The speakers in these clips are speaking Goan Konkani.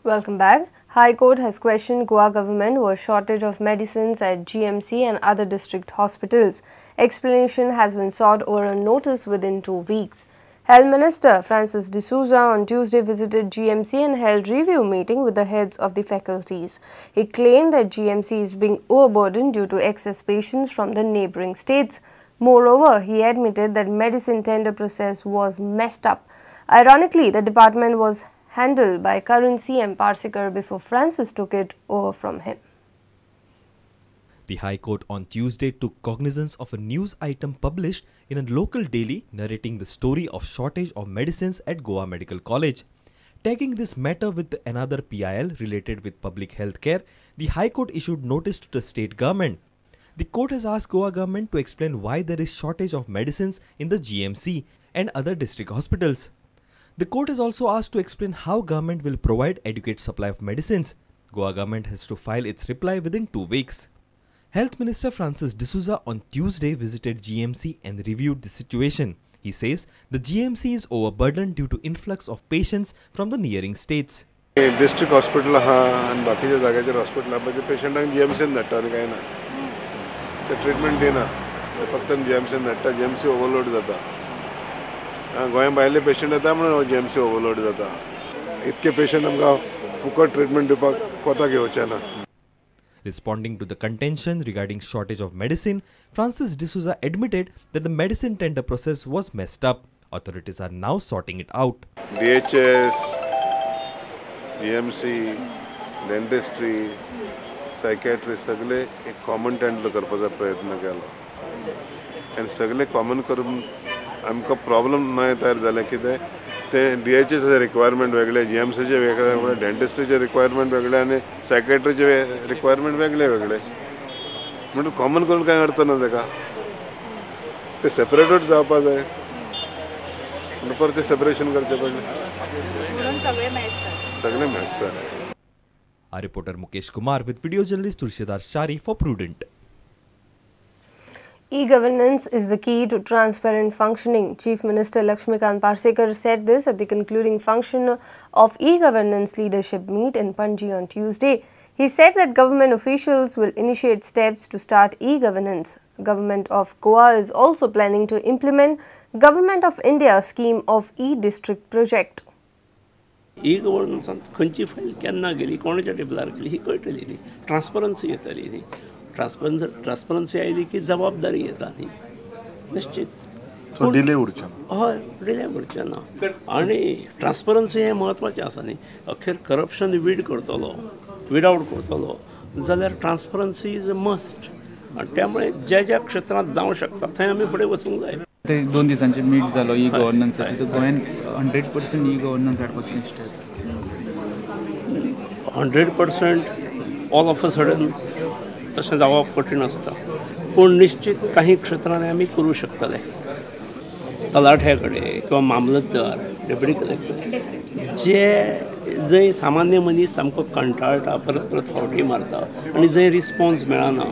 Welcome back. High Court has questioned Goa government over shortage of medicines at GMC and other district hospitals. Explanation has been sought over a notice within 2 weeks. Health Minister Francis D'Souza on Tuesday visited GMC and held review meeting with the heads of the faculties. He claimed that GMC is being overburdened due to excess patients from the neighbouring states. Moreover, he admitted that medicine tender process was messed up. Ironically, the department was handled by current CM Parsekar before Francis took it over from him. The High Court on Tuesday took cognizance of a news item published in a local daily narrating the story of shortage of medicines at Goa Medical College. Tagging this matter with another PIL related with public health care, the High Court issued notice to the state government. The court has asked Goa government to explain why there is shortage of medicines in the GMC and other district hospitals. The court has also asked to explain how government will provide adequate supply of medicines. Goa government has to file its reply within 2 weeks. Health Minister Francis D'Souza on Tuesday visited GMC and reviewed the situation. He says the GMC is overburdened due to influx of patients from the nearing states. District hospital आहा आनी बाकीच्या जाग्याचेर हॉस्पिटल आहा, ते पेशंटांक जीएमसीन धाडटा आनी कांय ना, ते ट्रिटमेंट दिना, फक्त जीएमसीन धाडटा. जीएमसी ओवरलोड जाता. गोंया भायले पेशंट येता म्हणून जीएमसी ओवरलोड जाता. इतके पेशंट आमकां फुकट ट्रिटमेंट दिवपाक कोता घेवचे ना. Responding to the contention regarding shortage of medicine, Francis D'Souza admitted that the medicine tender process was messed up. Authorities are now sorting it out. DHS, GMC, dentistry, psychiatry सगळे एक कॉमन टेंडर करपाचो प्रयत्न केलो आनी सगळे कॉमन करून आमकां प्रॉब्लम ना तयार जालें. कितें तें डीएचएसाचे रिक्वायरमेंट वेगळे, जीएमसीचे वेगळे वेगळे, डेंटिस्ट्रीचे रिक्वायरमेंट वेगळे आनी सायकेट्रीचे रिक्वायरमेंट वेगळे वेगळे. म्हणून कॉमन करून कांय अर्थ ना ताका, ते सेपरेटूच जावपा जाय. म्हणून परत ते सेपरेशन करचें पडलें, सगळें मॅस जालें. Our reporter Mukesh Kumar with video journalist Tulsidhar Shari for Prudent. E-governance is the key to transparent functioning. Chief Minister Lakshmikant Parsekar said this at the concluding function of e-governance leadership meet in Panji on Tuesday. He said that government officials will initiate steps to start e-governance. Government of Goa is also planning to implement Government of India scheme of e-district project. E-governance खंयची फायल केन्ना गेली, कोणाच्या टेबलार गेली ही कळटली न्ही, ट्रान्सपरन्सी येतली न्ही. ट्रान्सपरन्सी आयली की जबाबदारी येता न्ही निश्चित. डिले उरचें ना. हय, डिले उरचें ना. आनी ट्रान्सपरन्सी हें म्हत्वाचें आसा न्ही. अखेर करप्शन वीड करतलो, वीड आवट करतलो जाल्यार ट्रान्सपरन्सी is a must. आनी त्यामुळे ज्या ज्या क्षेत्रांत जावं शकता थंय आमी फुडें वचूंक जाय. ते 2 दिसांचे मीट जालो ई गव्हर्नन्साची, तर गोंयान 100% e governance हाडपाचे steps. 100% all of a sudden तशें जावप कठीण आसता, पूण निश्चित काही क्षेत्रांनी आमी करूं शकतले. तलाठ्या कडेन किंवा मामलतदार, डेप्युटी कलेक्टर जे जंय सामान्य मनीस सामको कंटाळटा, परत परत फावटी मारता आनी जंय रिस्पॉन्स मेळना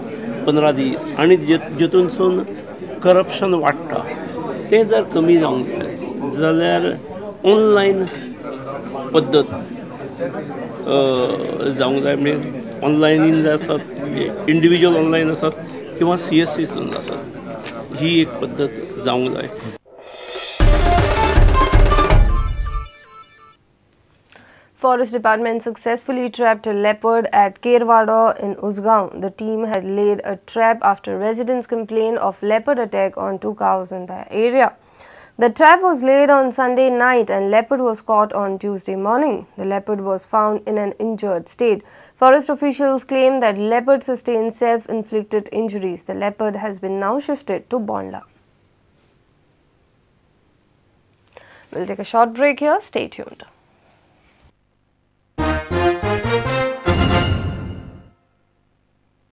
15 दीस आनी जितूनसून करप्शन वाडटा, तें जर कमी जावंक जाय जाल्यार ऑनलायन पद्दत जावंक जाय. म्हणजे ऑनलायनीन जे आसत, इंडिविज्युअल ऑनलायन आसत किंवा सीएससीसून आसत, ही एक पद्दत जावंक जाय. Forest Department successfully trapped a leopard at Kerwado in Usgaon. The team had laid a trap after residents complained of leopard attack on 2 cows in the area. The trap was laid on Sunday night and leopard was caught on Tuesday morning. The leopard was found in an injured state. Forest officials claim that leopard sustained self-inflicted injuries. The leopard has been now shifted to Bondla. We'll take a short break here. Stay tuned.